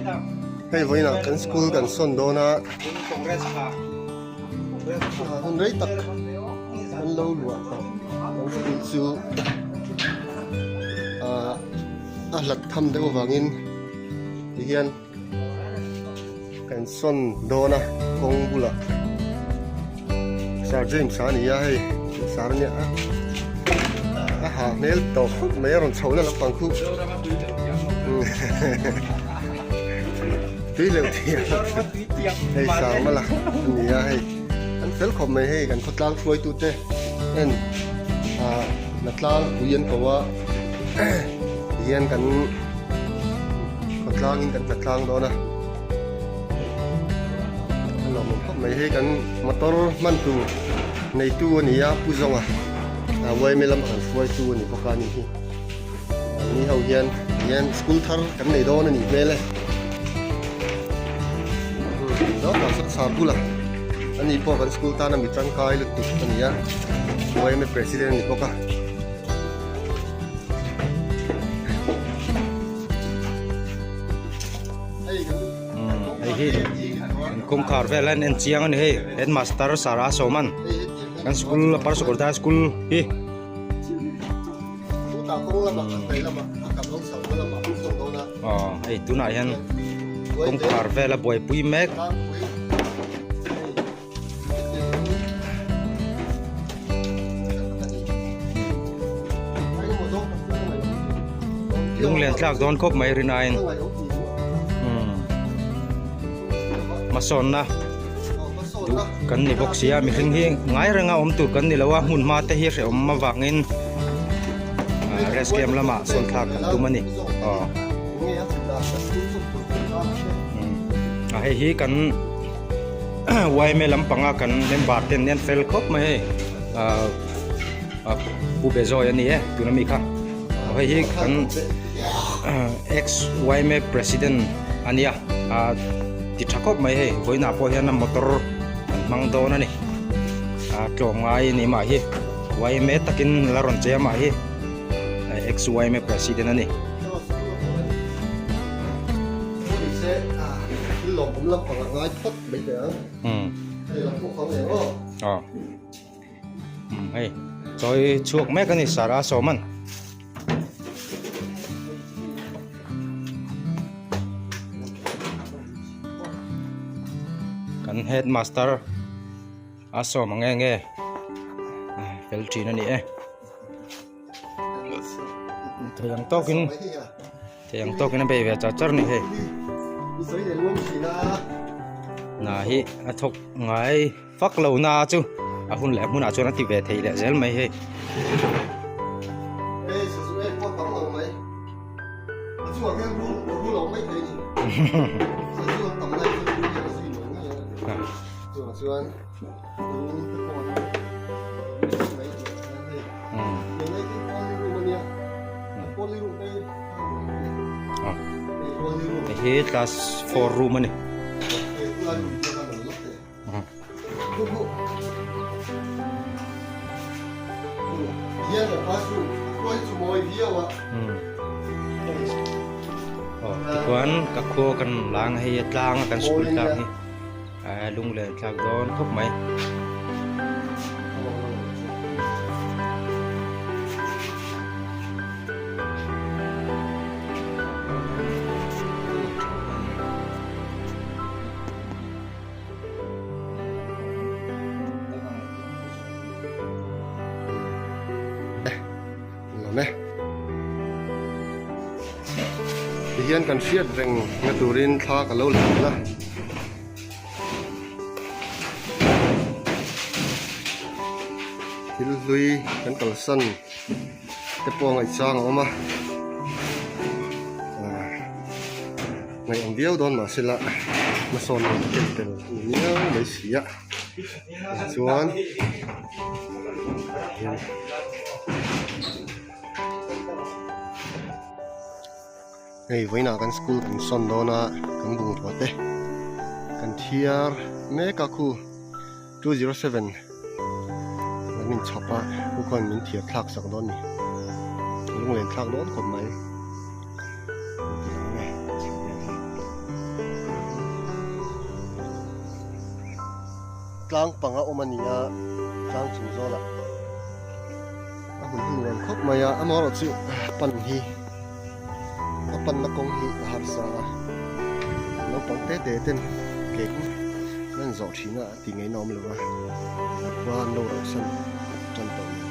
Hei vawiinah kan school kan sawn dawn a, hun rei tak an lo luah tawh kan school chu ah a hlat tham deuh avangin tihian kan sawn dawn a kawng bulah Sir James a ni a hei sir a nia a hah hmel tawh khawp mai a rawn chho na lampang khu tui leuh thiam hei sang mala a ni a hei an fel khawp mai hei kan khawtlang hruaitu te en ah natlang pui an ko a tihian kan khawtlangin kan tla tlang dawn a a lawmawm khawp mai hei kan motor hman tur neitu a ni a pu zawnga a yma lama kan hruaitu a ni bawk a ni hi ni ho hian hian school thar kan nei dawn a nih hmel e dawtah sawn sar bula ani pawh kan school tana mi tangkai lutuk a ni a yma president a ni bawk a. Hei hi kawngkhar vel a en chiang a ni hei headmaster Sara Sawman kan school upper secondary school hi. Aw hei tunah hian kawngkhar vel a buaipui mek. Lunglen tlak dawn khawp mai rinain hmasawnna duh kan ni bawk sia mihring hi ngai renga awm tur kan ni lo a hmun hma te hi hrehawm avangin rest camp lamah sawn thlak kan tum a ni aw a hei hi kan. Yma lampanga kan member ten an fel khawp mai hei ah ah pu be zawi a ni e tuna mi kha hei hi kan ex yma president a nia ah ti tha khawp mai hei vawiinah pawh hian a motor an hmang dawn a ni ah tlawmngai a ni mah hi yma takin la rawn che a mah hi ex yma president a ni. Hei chawi chhuak mek a ni sara sawman. Kan headmaster a sawm ang nge nge fel thin a ni e. Thei ang tawkin. Thei ang tawkin a bei ve char char ni hei. Na hi a thawk ngai fak lo na chu a hun leh hmunah chuan a ti ve thei leh zel mai hei. Hei hi class 4 room a ni. Tichuan ka khua kan lang hei a tlang a kan school tlang hi. A lunglen thlak dawn khawp mai. Tihian kan hriat reng na turin thla ka lo la a. Thil hlui kan kalsan te pawh ngaihchang a awm a ngaih ang viau dawn mahsela hmasawn lo tel tel a ni miau mai si a tichuan Hei vawiinah kan school kan sawn dawn a kan bungrua te kan thiar mek a khu 207 an in chhawp a khu khuan min thiar thlak sak dawn a ni lunglen thlak dawn khawp mai. tlang panga awm a ni a, tlang chung zawlah a hmun hi nuam khawp mai a, amaherawh chu pan hi a panna kawng hi a harsa a, naupang te te ten ke an zawh thin a ti ngaihna awm lo va, khua an lo rauhsan tan tawh nen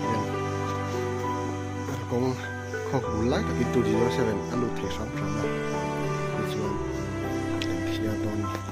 hian kawng khaw bul lai takin 207 a lut thei hram hram a tichuan kan thiar dawn a ni.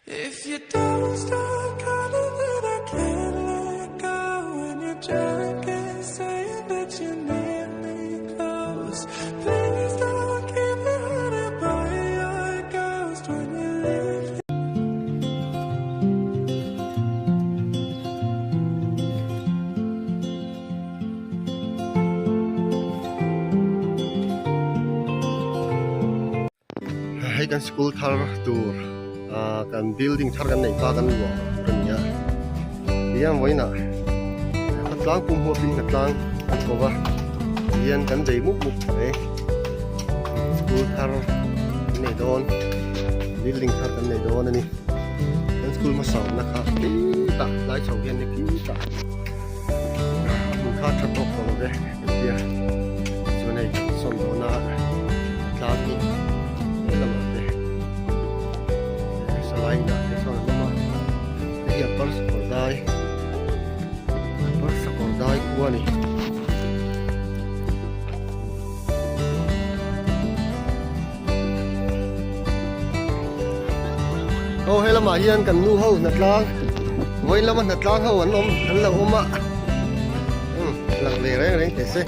If you don't start calling then I can't let go When you're drunk and saying that you need me close Please don't keep me haunted by your ghost when you leave Hei kan school thar tur ah kan building thar kan neih ta kan luah tur a ni a tihian vawiinah khawtlang pum huapin khawtlang an ko va tihian kan bei mup mup mai school thar kan nei dawn building thar kan nei dawn a ni kan school hmasa awmna kha khitah tlai chho hian ni khitah hmun kha tha tawk tawh lo ve. Tia chuan hei sawn dawn a tlang hi he lamah te salai inah te sawn an awm a hei hi a par sakawr dai a par sakawr dai khua a ni. Aw he lamah hian kan nu ho hnatlang vawiin lama hnatlang ho an awm an lo awm a umm lang ve reng reng teh se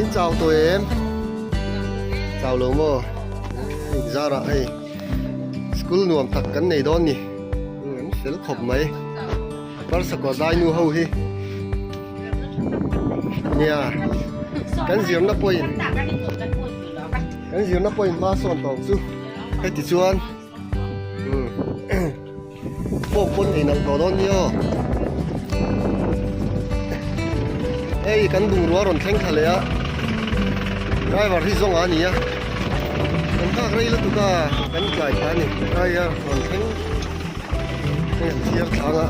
in chau tawh em chau lo maw inzarah hei school nuam tak kan nei dawn ni an fel khawp mai Parsakawt dai nu ho hi nia kan zirna pawhin kan zirna pawhin hma sawn tawng chu heti chuan fork pawn ei nalh tawh dawn nia aw hei kan bungrua rawn thleng thla leh a driver hi zawng a ni a kan nghak rei lutuk a kan tlai thla a ni driver rawn thleng. Hei an thiar thlang a.